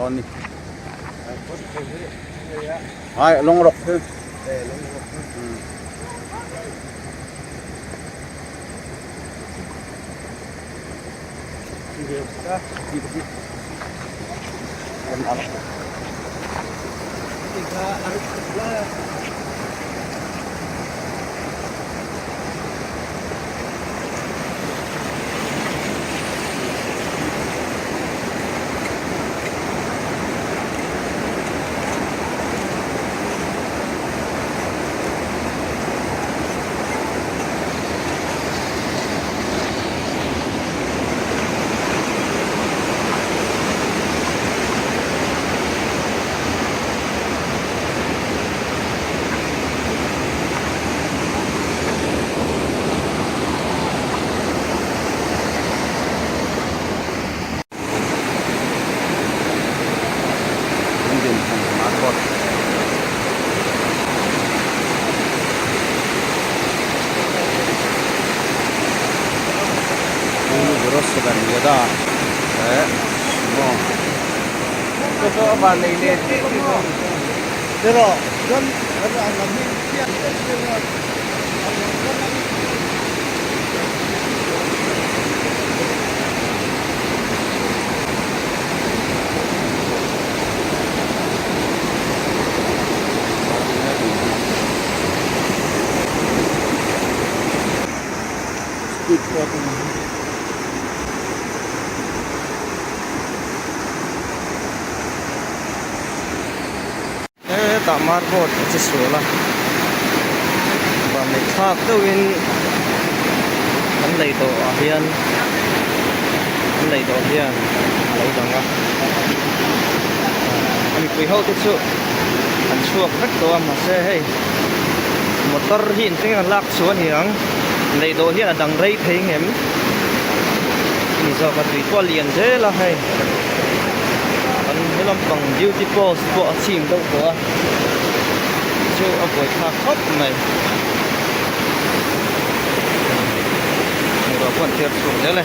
dawn ni. Ai lawng rawk hi. Hetah marboard a che sual a, vanneih thlak deuhin an lei dawh ah hian an lei dawh hian a lo dang a, a mipui ho te chu an chhuak vek tawh a mahse hei motor hi engtin nge an lak chhuah a ni ang lei dawh hian a dang rei thei ngem ni zawk a tui pawh a lian zel a hei. Kan he lampang duty post pawh a chim deuh tawh a chu a buaithlak khawp mai bungrua pawh an thiar chhuak zel e.